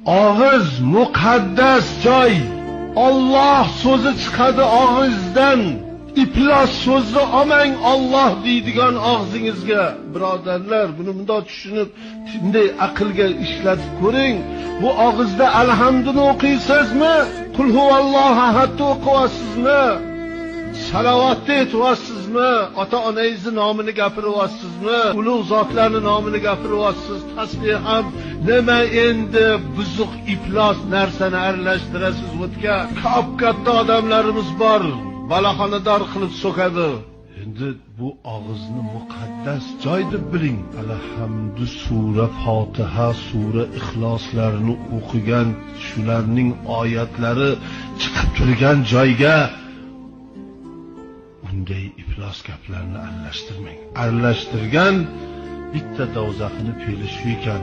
Og'iz muqaddas joy. Alloh so'zi chiqadi og'izdan. Iflos so'zni olmang Alloh deydigan og'zingizga. Birodarlar, buni bundoq tushunib, bunday aqlga ishlatib ko'ring. Bu og'izda alhamduni o'qiysizmi? Qul huvallohu ahadni o'qiyapsizmi? Salovatni aytyapsizmi? Ota-onangizni nomini gapiryapsizmi? Ulug' zotlarni nomini gapiryapsiz. Tasbih ham nima endi buzuq iflos narsani aralashtirasiz o'tga? Kop katta odamlarimiz bor, balaxonador qilib so'kadi. Endi bu og'izni muqaddas joy deb biling. Alhamdu sura, Fotiha sura, Ixloslarni o'qigan, shularning oyatlari chiqib turgan joyga unday iflos gaplarni aralashtirmang. Aralashtirgan bitta dovzaxni fe'li shu ekan.